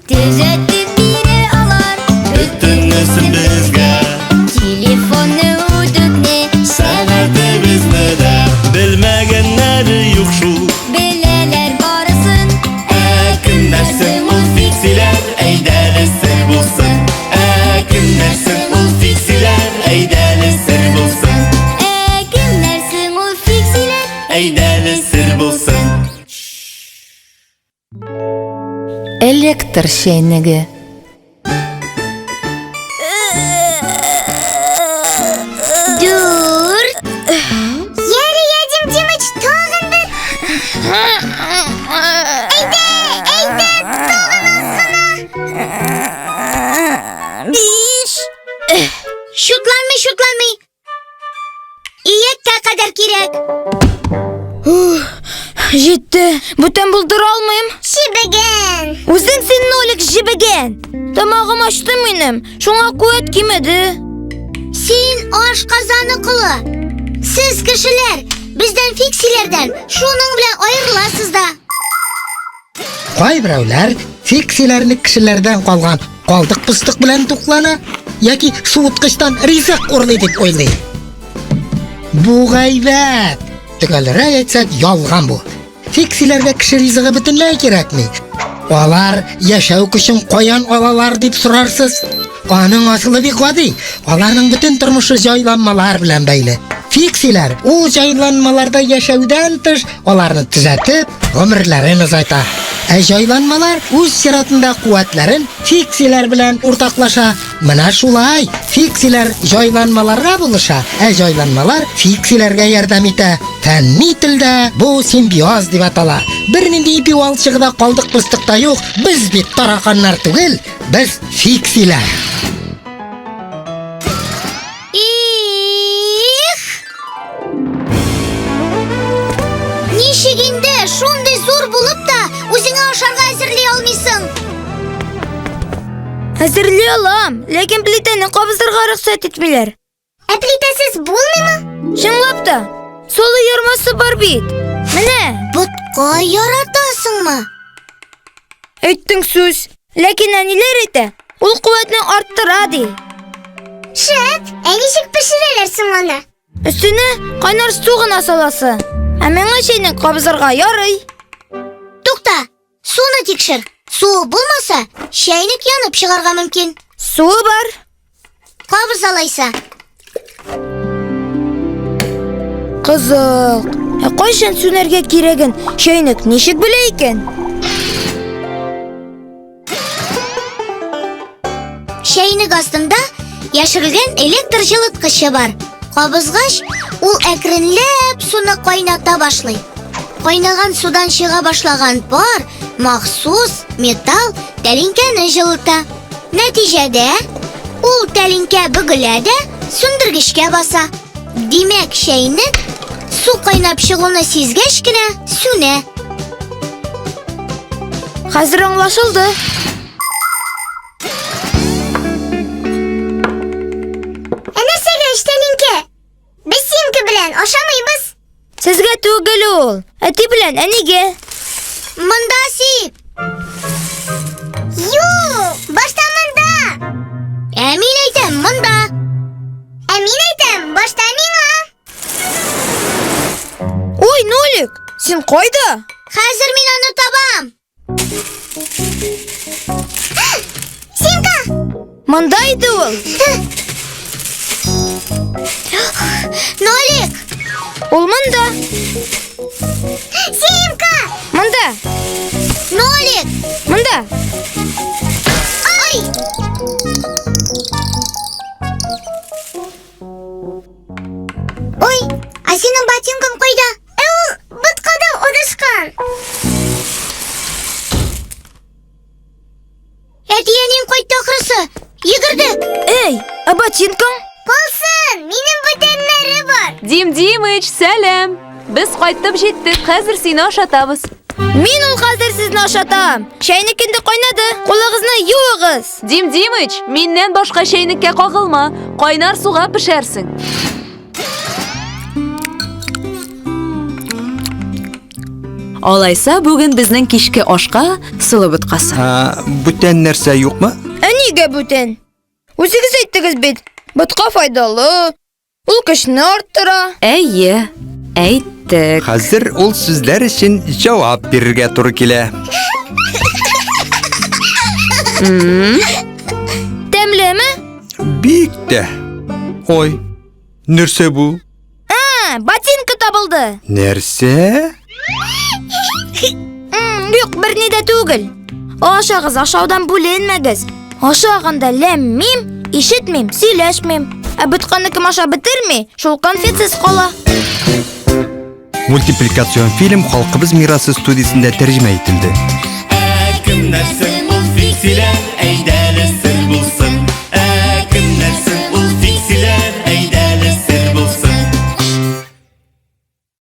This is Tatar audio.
Төзәтеп бирә алар Бөтенесен безгә. Телефонны, үтүкне, Сәгатебезне дә белмәгәннәре юк шул. Беләләр барысын. Ә кемнәр соң ул фиксиләр? Әйдәле сер булсын. Ә кемнәр соң ул фиксиләр? Әйдәле сер булсын. Ә кемнәр соң ул фиксиләр? Әйдәле сер булсын. Электр чәйнеге. Дүрт. Яри, я, Дим Димыч, тагын бер. Әйдә, әйдә, тагын аз гына. Биш. Чутланмый, чутланмый. Ияккә кадәр кирәк. Җитте. Бүтән булдыра алмыйм. Чебеген. Үзең син нолик җебегән. Тамагым ачты минем. Шуңа куәт кимеде. Син аш казаны колы. Сез кешеләр, бездән фиксиләрдән шуның белән аерыласыз да. Кайберәүләр фиксиләрне кешеләрдән калган калдык-постык белән туклана яки суыткычтан ризык урлый дип уйлый. Бу гайбәт! Төгәлрәк әйтсәк, ялган бу. Фиксиләргә кеше ризыгы бөтенләй кирәкми. Алар яшәү көчен каян алалар дип сорарсыз. Аның асылы бик гади. Аларның бөтен тормышы җайланмалар белән бәйле. Фиксиләр ул җайланмаларда яшәүдән тыш, аларны төзәтеп, гомерләрен озайта. Ә җайланмалар үз чиратында куәтләрен фиксиләр белән уртаклаша. Менә шулай, фиксиләр җайланмаларга булыша, ә җайланмалар фиксиләргә ярдәм итә. Фәнни телдә бу симбиоз дип атала. Бернинди ипи валчыгы да калдык-постык та юк. Без бит тараканнар түгел, без фиксиләр. Их! Ничек инде шундый зур булып та үзеңә ашарга әзерли алмыйсың? Әзерли алам, ләкин плитәне кабызырга рөхсәт итмиләр. Ә плитәсез булмыймы? Чынлап та, солы ярмасы бар бит. Менә. Ботка яратасыңмы? Әйттең сүз. Ләкин әниләр әйтә, ул куәтне арттыра ди. Шәп! Ә ничек пешерәләр соң аны? Өстенә кайнар су гына саласы. Ә миңа чәйнек кабызырга ярый. Тукта, суны тикшер. Суы булмаса, чәйнек янып чыгарга мөмкин. Суы бар. Кабыз алайса. Кызык. Ә кайчан сүнәргә кирәген чәйнек ничек белә икән? Чәйнек астында яшерелгән электр җылыткычы бар. Кабызгач, ул әкренләп суны кайната башлый. Кайнаган судан чыга башлаган пар махсус металл тәлинкәне җылыта. Нәтиҗәдә, ул тәлинкә бөгелә дә сүндергечкә баса. Димәк, чәйнек су кайнап чыгуны сизгәч кенә сүнә. Хәзер аңлашылды. Ә нәрсәгә өч тәлинкә? Без синке белән ашамыйбыз. Сезгә түгел ул, әти белән әнигә. Монда сип. Юк, башта монда. Ә мин әйтәм, монда. Ә мин әйтәм, башта миңа. Ой, Нолик, син кайда? Хәзер мин аны табам. Симка! Монда иде ул. Нолик! Ул монда. Симка! Монда. Нолик! Монда. Ай! Ой, ә синең ботинкаң кайда? Ә ул боткада адашкан. Әти-әниең кайтты ахрысы. Йөгердек. Эй, ә ботинкаң? Калсын, минем бүтәннәре бар. Дим Димыч, сәлам! Без кайтып җиттек, хәзер сине ашатабыз. Мин ул хәзер сезне ашатам. Чәйнек инде кайнады. Кулыгызны юыгыз. Дим Димыч, миннән башка чәйнеккә кагылма, кайнар суга пешәрсең. Алайса бүген безнең кичке ашка солы боткасы. Ә, бүтән нәрсә юкмы? Ә нигә бүтән? Үзегез әйттегез бит, ботка файдалы, ул көчне арттыра. Әйе, әйттек. Хәзер ул сүзләр өчен җавап бирергә туры килә. Тәмлеме? Бик тә. Ой, нәрсә бу? Ә, ботинка табылды. Нәрсә? Юк, берни дә түгел. Ашагыз, ашаудан бүленмәгез. Ашаганда ләм-мим, ишетмим, сөйләшмим. Ә ботканы кем ашап бетерми, шул конфетсыз кала. Мультипликацион фильм Халкыбыз мирасы студиясендә тәрҗемә ителде. Ә кемнәр соң ул фиксиләр? Әйдәле сер.